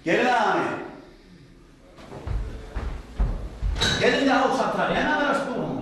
Geliň hany. Geliň-dä how Çatrak, nämä garaşyp dursuň?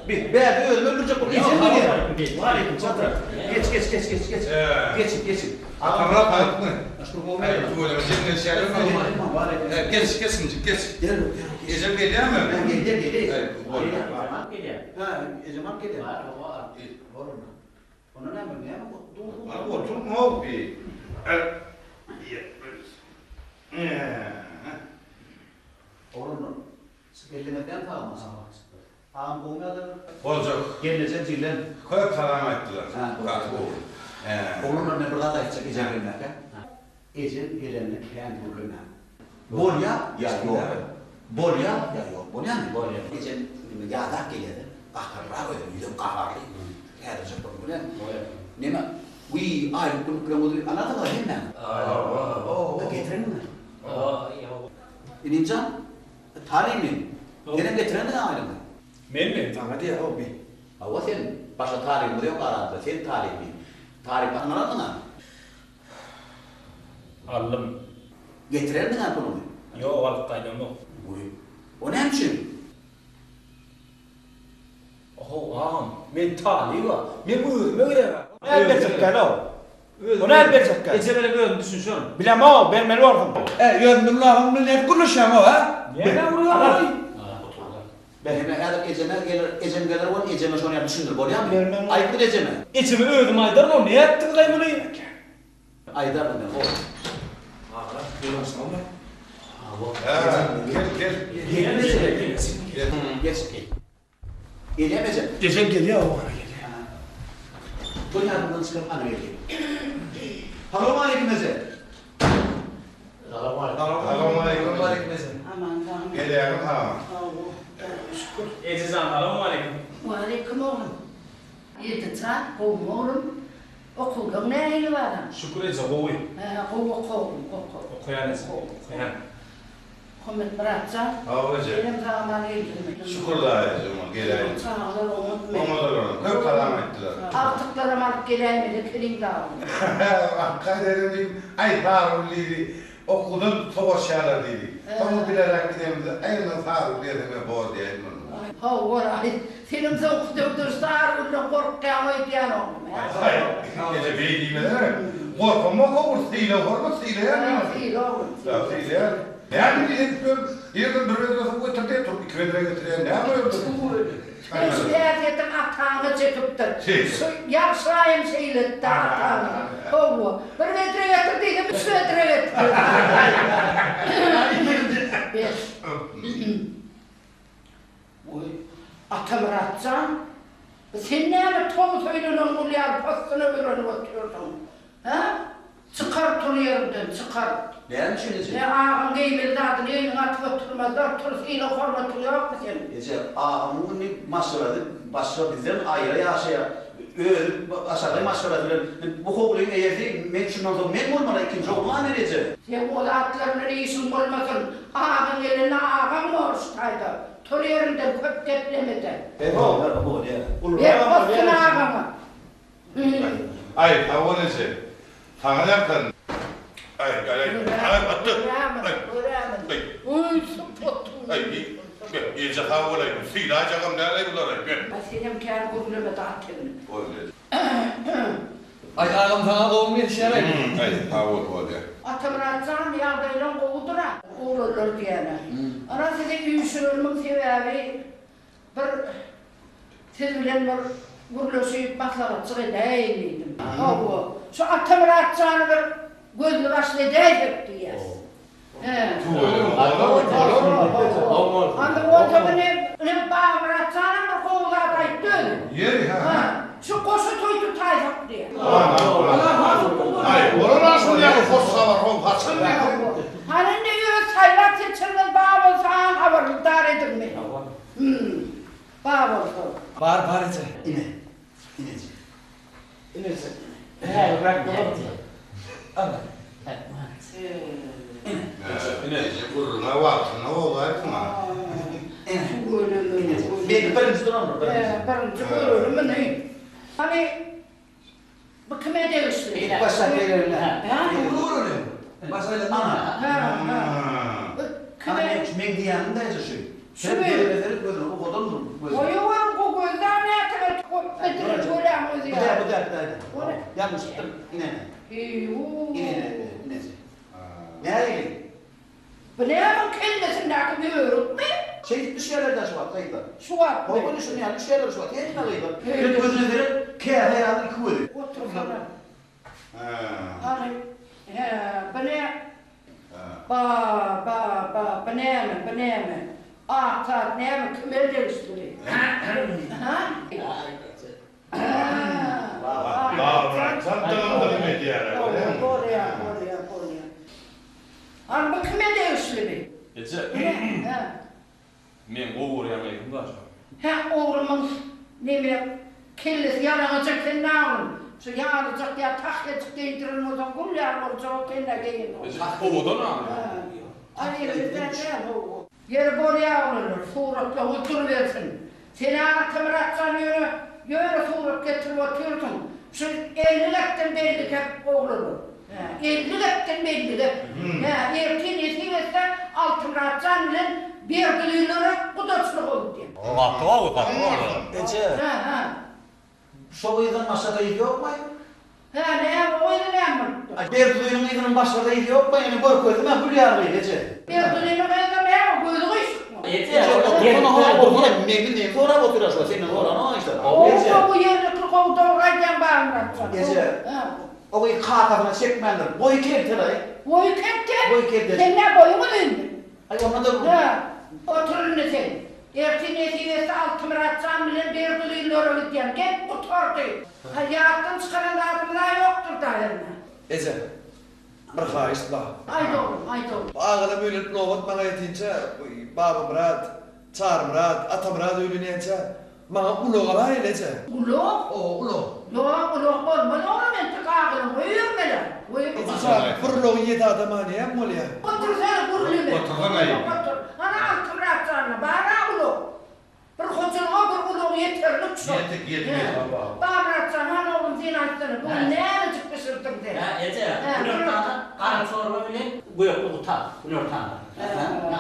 Bi, bärde özümi öldürjek bolup ejem gelýär. Waleýkim Çatrak. Geç, geç, geç, geç, geç. Geçiň, geçiň. Atamyrat aýtmy? Şükür gowy ýagdaýda. Tüweleme jeňňelşýärlermi? Waleýkim. Geç, geç injik, geç. Derrew, derrew geç. Ejem gelýärmi? Hä, gelýär, gelýär. Bolýar. Gelýär. Hä, ejem alyp gelýär. Bar, hawa, bor onda. Onda näme, näme dur? Hany oturyň-ow bi. Oglanlar, siz geldiňizden sagmy? Agam gowumy ýagdaýlar? Boljak. Gelnejem jigilem. Köp salam aýtdylar. Hä, Gaty gowy. Hä. Oglanlar men bir zat aýtjak ejem gelmäkä. Ejem gelende kän gürlemäň. Bolýa ýa ýok? Bolýa ýa ýok? Bolýamy? Bolýa. Ejem neme ýadap gelýär-de, gaharlyrak özem, ýüzem gaharly. Häzirjek bir bilen. Bolýa. Neme, wiý, aýlyk günlükleň özi alarsyňyz-a hemmäňiz. Hawa. Getirenmiňiz? Hawa, ýok. Inim jan, talymy, senem getirendiň aýlygyňy? Menmi? Saňa diýýär-ow bi. Hawa sen, başga talybymyz ýok aramyzda, sen talyby. Talyp alarsyň-a? Aldym. Getirerdiň-ä puluňy? Ýok, alyp gaýdamok. Goý. O näme üçin? How, agam, men talyb-a. Meň özüme gerek-ä. Nädip berjekkäl-ow? O nädip berjekkäl? Eje bilen özüm düşünşerin. Bilemok, bermeli borsuň. Äý, özüň Nurly agaň bilen nädip gürleşýäň-ow, hä? Näme urýaň-oý? Ine, häzir ejeme geler, ejem geler welin, ejeme şony ýaly düşündir, bolýamy? Bilermen. Aýt bil ejeme. Ejeme özüm aýdaryn, o nätdiňiz-aý muny? Aýdaryn men, hol. Aga, ýoldaşlaryň bar. Hawa. Hä, gel, gel. Gel, eje, gel. Geç. Gelýämi ejem? Ejem gelýär, hawa, ana gelýär. Bu ýadymdan çykaryp ana geldi. Salowmaleýkim eje. Salowmaleýkim. Salowmaleýkim eje. Aman sagmy. Gelýäňiz agam. Sag bol. Şükür. Eje jan, salowmaleýkim. Waleýkim oglum. Ýedi jan, gowumy oglum? Okuwlaň nähili balam? Şükür eje, gowy. Hä, gowy oka oglum, oka. Okaýan eje, okaýan. Muhammetmyrat jan, Hawa eje. senem sag-aman geldiňmi? Şükür daýy eje, oňa geläýdim. Çagalar oňatmy? Oňadylar, köp salam aýtdylar. Agtyklaram alyp geläýmeli ekeniň dagy. Aňka edelim diýdim, aý Sarygül diýdi, okuwdan sowaşýarlar diýdi. Soňra bileräk gidenimizde, aý ondan Sarygül diýeseň-ä bor diýäýdim onda. Hawa-aý, senem soňky döwde Sarygülden gorkýaň öýdýän oglum, hä? Aý, eje beý diýmesene. Gorkamok-ow, bir sylag-hormat sylaýan men ony. Syla oglum, syla. Sylaýan. Näme diýip edip ýör? Ýerden bir bedre suw getir diýip, turup iki bedre getirýär. Näme ol ýerde? Seň şu häsiýetiň ataňa çekipdir. Şu ýagşyraýam şeýle-dä ataňa. Hawa. Bir bedre getir diýsem, üç bedre getirýär. Bes. Goý, Atamyrat jan, sen näme tomus öýlenen gul ýaly possuny bürenip otyrsyň? Hä? Çykar tur ýeriňden, çykar. Näme üçin eje? Hä, agaň geýmeli zadyny egniňe atyp oturmazlar, tur, sylag-hormatyň ýokmy seniň? Eje, agamyň indi maşgalasy başga bizden aýra ýaşaýar. Özi başagaý maşgalasy bilen. Bu howlyň eýesi men şundan soň men bolmaly, ikinji ogluň a men eje. Seň o zatlar bilen işiň bolmasyn. Agaň gelende agaň bor şu taýda. Tur ýeriňden köp geplemede. Ber bolýa. Ber possun agaňa. Aý, sag bol eje. Saňa ýakyn. Aý, aý, aý, aý, atdy. Görämin, görämin. Uý, supotuň. Aý, eje sag bolaý. Sylaýjagam däl-aý bulary. Aý, senem kän gürleme-de at egni. Boldy eje. Aý, agam saňa gowymy gelişýär-aý. Aý, sag bol, bolýa. Atamyrat jan, ýagdaýlaň gowudyr-a? Oglanlar diýýän-ä. Ana, sizi üýşürenimiň sebäbi Bir siz bilen bir gürleşip, maslahatjyk edäýeýin diýdim. Hawa, şu Atamyrat jany bir gözli başly edäýsek diýýäs. Hä. Indi onsoň ine, ine Babamyrat janam bir gowy zat aýtdy özi. Ýeri, hä. Hä, şu goşa toý tutaýsak diýýär. Aý, bolar-a şol ýaly hoş habar, how, haçan diýseň. Hany indi öz saýlap seçeniňiz bar bolsa, habarly-dar ediň meni. Hüm. Bar bolsa. Bar, bar eje. Ine, ineje. Ineje. Häzirräk bolarmy? Ana. Ine. Ine, eje gürrüňe wagtynda bozaýdyň-a. Ine. Ineje. Meňki birinji durandyr, birinji. Birinji görelim muny. Hany, bu kime degişli? Ilk başda gelenine. Hä? Uly görelim. Baş aýlandy. Ana. Hä, hä. Ana Kime? meň meň diýýänim däje şu. Şu Sen mi? gözüne seret gözüne owadandyr gözü. Goýuber bu gözden nätege hop bitirir göläň özi Bu däl ýaly. bu däl bu däl. Ony. Ýalňyşypdyryn ine. Eý-u. Ine ine inesi. Nähili? Bu näme kellesindäki börükmi? Şeýdip düşýärler-dä şu wagt gyzlar. Şu wagtmy? Hawa şuny ýaly düşýärler şu wagt hemme gyzlar. Sen gözüne seret käse ýaly iki gözi. Otursana. Hany, hä, bu nä? Ba, ba, ba, bu näme, bu näme? Ak zat näme, kime degişli? Ha? Dabrançam dygym-dygym edýär-ä, görýäňmi? Bolýar, bolýar, bolýar. Hany, bu kime degişli bi? Eje, Hä? meň gowy görýän gyzym bar şo. Hä, oglumyň neme, kellesi ýalaňaç eken naglym. Şu ýalyjak ýa tahýajyk geýdiren bolsaň, gül ýaly boljak eken-dä geýen bolsaň. Eje, owadan-a. Hä. Aý, elimizden däl, hawa. Ýeri bolýa oglanlar, suratlaryňyz durubersin. Sen-ä Atamyrat jan ýöne, ýöne surat getirip otyrsyň. Şu 50 gepden belli gep oglanlar. Hä, 50 gepden belli gep. Hä, ertir nesip etse Altymyrat jan bilen Berdililere gudaçylyk öwüdýän. Gaty gowy, gaty gowy. Eje. Hä, hä. Şo gyzdan başga gyz ýokmaý? Hä, näme, o gyzy näme bolupdyr? Aý, Berdilynyň gyzynyň başga gyzy ýokmaý, ine görkezdim-ä, gül ýaly gyz, eje. Berdilynyň gyzynam näme, gözi gyşykmy? Eje, otursana, ho, otursana, menden näme sorap otyr-a şo, senden soranok hiç zat. Eje. Gowy, gowy, ýerlikli, gowy, dogry aýdýaň, Bagmyrat jan. Eje, o gyz kakasyna çekmändir, boýy kelte-laý. Boýy kelte? Boýy kelte. Seň nä boýuň uzynmy? Aý, onda-da. Hä, otur indi sen. Ertir nesip etse Altymyrat jan bilen Berdililere gidýän. Gep gutardy. Ha, ýatdan çykaran zadymyz-a ýokdur-da hernä. Eje, bir haýyşt bar. Aýt oglum, aýt oglum. Bu agalam öýlenip nobat maňa ýetinçä, Babamyrat, Çarymyrat, Atamyrat öýlenýänçä, maňa ulag alaýyl, eje. Ulag? Hawa, ulag. Ýok, ulag bolmaz oglum, entek agalyň goýbermeli. Eje jan, bir ulagy ýedi adama näme bolýar? Otursana, gürleme. Otursana-aý. Otur. Ana, Altymyrat janda bar-a ulag. Bir hojalyga bir ulag ýeterlik şol. Ýetik, ýetik. Bamyrat jan, hany oglum, sen aýtsana, bu gün nämejik bişirdiň sen? Hä, eje, günortana gara çorba bilen gökli gutap, günortana.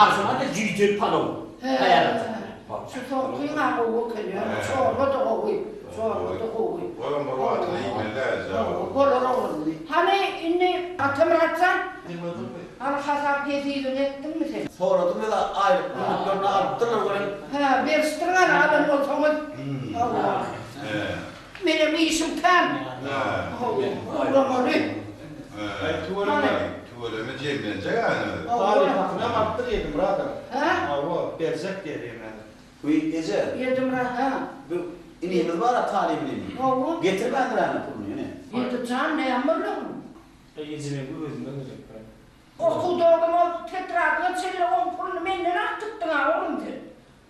Agşama-da jüýjeli palaw taýýarlajak. Şu soňkyň-a gowy eken, ýöne çorba-da gowy, çorba-da gowy. Olam bir wagtynda iýmeli däl, eje. Bolar oglum. Hany, indi Atamyrat jan, hany hasap-hesibiňi etdiňmi sen? Soradym öz aýlyk günlüklerini alypdyrlar welin. Hä, berişdiriň hany alan bolsaňyz. Hawa. Menem işim kän. Hawa, ugramaly. Aý, tüweleme, tüweleme jemlenjek hany özi. Talyp hakynam alypdyr Ýedimyradam. Hä? Hawa, berjek diýýär ýemäni. Wiý, eje. Ýedimyrat, hä? Bu inimiz bar-a, Talyp inimiz. Hawa. Getirmändir hany puluny, ine. Ýedi jan, näme boldy oglum? Eý, eje, meň özüme gerek bar. Okuw dogrum ol tetradyňa çenli oň puluny menden artdypdyň-a oglum sen.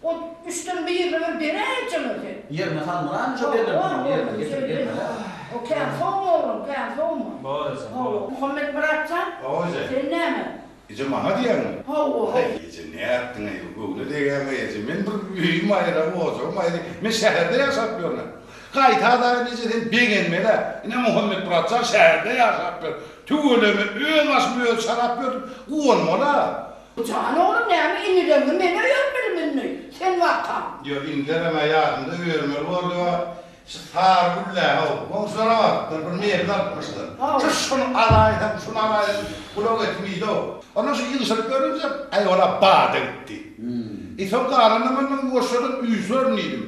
O üçden birini bir beräýjeň-ä sen. Ýerine salmaly-a şo berlen puluny ýerine getirip bermeli-ä. O kän sowma oglum, kän sowma. Bor eje, bor. Muhammetmyrat jan, Hawa eje. sen näme? Eje maňa diýýäňmi? Hawa, hawa. Eje nätdiň-eý, göwne degýäň-eý eje. Men bir öýüm aýra, ojagym aýry. Men şäherde ýaşap ýörün-ä. Gaýta-da eje sen begenmeli-ä. Ine Muhammetmyrat jan şäherde ýaşap ýör. Tüweleme öz başymy özi çarap ýördüm. Guwanmaly-a. Jan oglum näme inileňi men öýermelimi indi sen barkaň. Ýok inilerem-ä ýadymda öýermeli bordy-a. Şu Sarygül-dä how, goňşulara barypdyr, bir mebel alypmyşdyr. Şu şuny alaýsam, şuny alaýsam gulak etim iýdi-ow. Ondan şu ýygşyryp ýörünje, aý ol-a bada gitdi. E soň galanam ondan ýuwaşjadan üýşerin diýdim.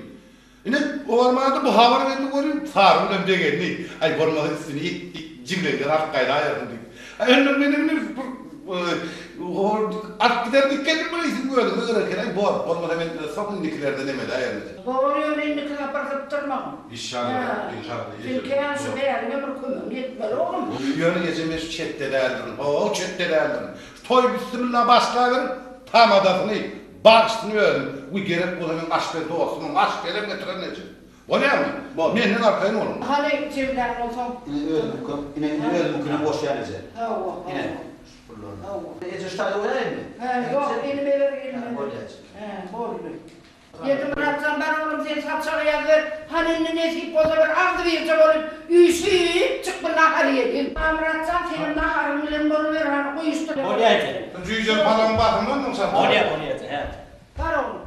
Ine, o barmana-da bu habar geldi welin, Sarygülem begendi. Aý, bolmasa üstüni jiglegden alyp gaýdaýarsyň diýip. Aý, onda menem ine bir alyp gider diýip geldim bir siziň özüňize gerek eken. Aý, bor, bolmasa men soň indikilerden emedäýerin. Bor, ýöne indikine bir sypdyrmagyn. Inşallah, inşallah. Sen kän şu bäriňe bir kömegiň ýetmeli, oglum. Ýöne eje men şu çetde däldirin. Ho-o, çetde däldirin. Şu toý bissimilla başlaberiň, tamadasyny, Bagşysyny özüm, we gerek bolsa meň aşpez dostumam, aşpezem getirerin eje. Bolýarmy? Bor. Menden arkaýyn boluň. Hany jemlän bolsaň. Ine özümiňkem, ine indi özümiňkinem goşýan eje. Hawa, hawa. Ine, şu pullaryny. Hawa. Eje şu taýda goýaýynmy? Hä, ýok, elime ber, elime ber. Bolýa eje. Hä, boldy. Ýedimyrat jan, bar oglum, sen sag. saçagy ýazyber. Hany indi nesip bolsa bir agzybirje bolup, üýşüp çyk bir nahar iýeliň. Amyrat jan, senem naharyň bilen boluber, hany guýuşdyr. Bolýa eje. Jüýjeli palawyň basyndan soň çapar. Bolýa, bolýa eje, hä. Bar oglum.